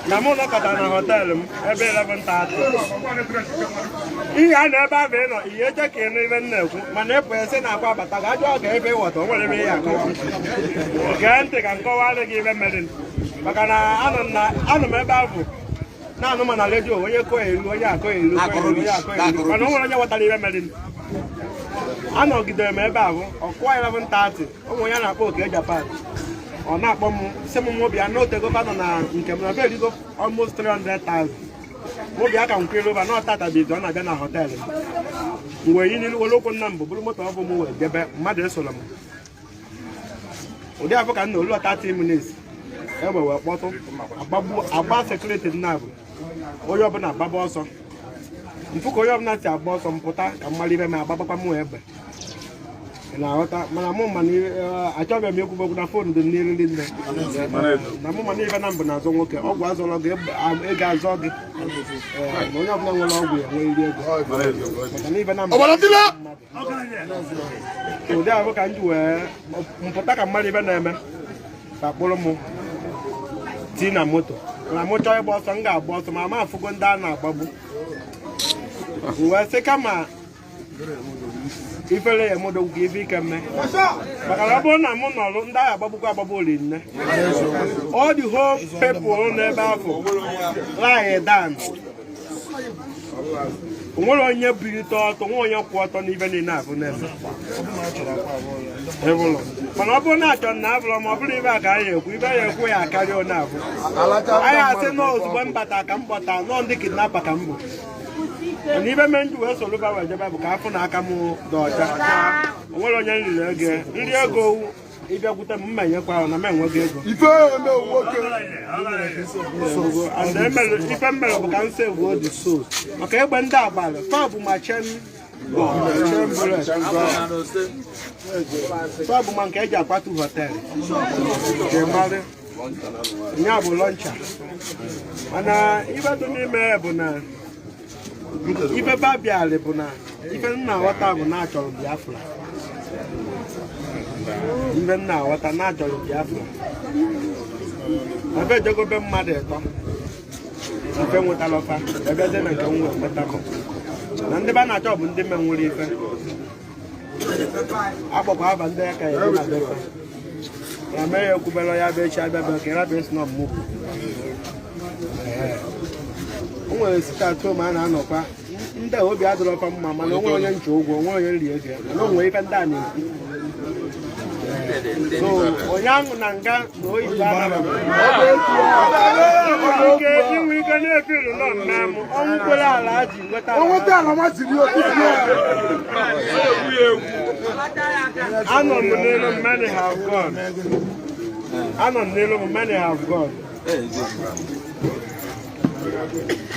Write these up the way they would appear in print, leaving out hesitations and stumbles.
Na mụ nọkọta na hotel m ebe 11:30. Ihe a na ebe ahụ ị nọ, ihe eche ka ịnụ ibe m na-ekwu, mana ịpụ esi na akwa abata ga ajụọ ka ebe ịghọta o nwere ebe ihe akọwa. Gee ntị ka m kọwara gị ibe mere, maka na anọ m ebe ahụ na-anụ ma na redio, onye kọọ elu, onye akọ elu, kọọ elu, onye akọ elu, mana o nwere onye ghọtara ibe mere. Anọgidere m ebe ahụ, ọkụwa 11:30, ụmụ ya na-akpọ Oke Japan, ọ na-akpọ m, sị m mụ bịa n'otego nọ na nke m na be erigo almost 300,000. Mụ bịa ka m kwere ụba na ọtata bụ izu ọ na-abịa na hotel m. Wee yi n'ilu were ụkwụ nna m bụ bụrụ moto ọ bụ m wee jebe, mmadụ esoro m. Ụdị afọ ka m na olu 30 minutes, egbe wee kpọtụ, agbagbu agba security nna bụ onye ọbụla agbaba ọsọ. Mfụ ka onye ọbụla si agba ọsọ mpụta ka m mara ibe ma agbabakwa m egbe. Ị na-aghọta? Mana mụ mana achọghị m ikwu okwu na phone dị m n'iriri nne na mụ, mana ibe na mbụ na-azọ nwoke ọgwụ azọrọ gị, ego azọ gị. Ee, na onye ọbụla nwere ọgwụ ya nwere ego, maka na ibe na mbụ ụdị ahụ ka m ji wee mpụta ka mmadụ ibe na-eme ka kpụrụ m tii na moto na mụ chọọ ịgba ọsọ, m ga-agba ọsọ ma ma afụgo ndị a na-agbagbu. M wee sị kama ifere ya emodogwu ka ife ike mme, maka na ọ bụrụ na mụ nọrụ, ndị agha agbagbukwa agbagbu ori nne. All the whole people n'ebe ahụ lie down, onwere onye bilite ọtọ, nwe onye kwụ ọtọ n'ibe niile abụ n'ebe ịbụlọ. Mana ọ bụrụ na achọ na abụrọ ma ọ bụrụ ibe a ka anyị ekwu, ibe ya ekwu ya akarịa onye abụ anyị asị nọ ozugbo m bata ka m kpọta nọ ndị kidnapper ka m bụ. Mana ibe mee ndị wee soro ba wee jebe bụ ka afọ na aka m dị ọcha. O nwere onye nriri ego nri ego ịbịakwute m mma enyekwa ahụ na m enweghị ego. Ife eme nwoke. And ife m mere bụ ka m save the souls, maka egbe ndị abalị fa bụ ma chain gun, chain bullet fa bụ, ma nke eji akwatu hotel nke mmadụ nya bụ launcher. Mana ife dị n'ime ya bụ na ife babialị bụ na ife m na-aghọta bụ na achọrọ Biafra. Ife m na-aghọta na achọrọ Biafra, ebe ejegobe mmadụ ịtọ ife nwetara ọfa, ebezie na nke m wee nweta m na ndị ba na-achọ bụ ndị menwere ife akpọkwa aba ndị aka ya na befa ya mee ya ekwubere ya bụ echi abịa bụ ka ịrabịa esi na ọmụmụ. O nwere sit at home a na-anọkwa, ndị a obi adịrọkwa mma, mana onwe onye nche ụgwọ, onwe onye nri ego, mana o nwere ife ndị a na-ekwu. So onye ahụ na nga na oyibo anaghị ike inwe ike na-efilu nọ mmemme ọnwụ kwere ala ji nweta. O nweta ala ma jiri otutu ya. Anọ m n'elu, many have gone. Anọ m n'elu m, many have gone.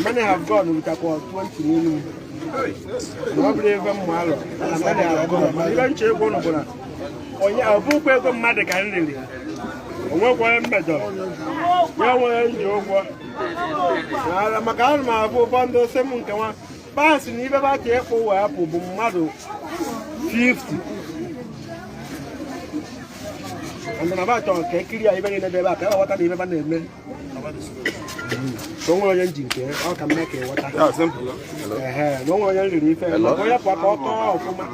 Many have gone rutakwa 20 n'elu m. Na ọ bụrụ ebe m ma alọ, mana many have gone. Mana ibe nche egwu ụnụ bụ na onye ọ bụkwa ego mmadụ ka m riri. O nwekwa onye m mejọrọ. Ya nwere nji ụgwọ. Maka ana m abụ ụfọdụ sị m nke nwa paasị na ibe ba ka ịkpụ wee pụ bụ mmadụ 50. And na ba chọrọ ka ekiri ya ibe niile dị ebe a ka e ghọta na ibe ba na-eme ka o nwere onye nji nke ọ ka mme ka ịghọta. Ehe, na o nwere onye nriri ife maka onye pụọ ka ọ kọọ ọfụma.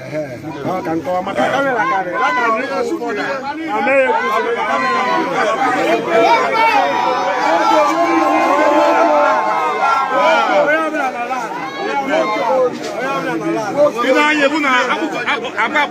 Ehe, ọ ka nkọwa maka camera karịrị akarịrị na mee ya ekwuzi maka camera. Onye ọbụla nọrọ ala. Onye ọbụla nọrọ ala. Ị na-anya ebu na akpụkpọ akpa.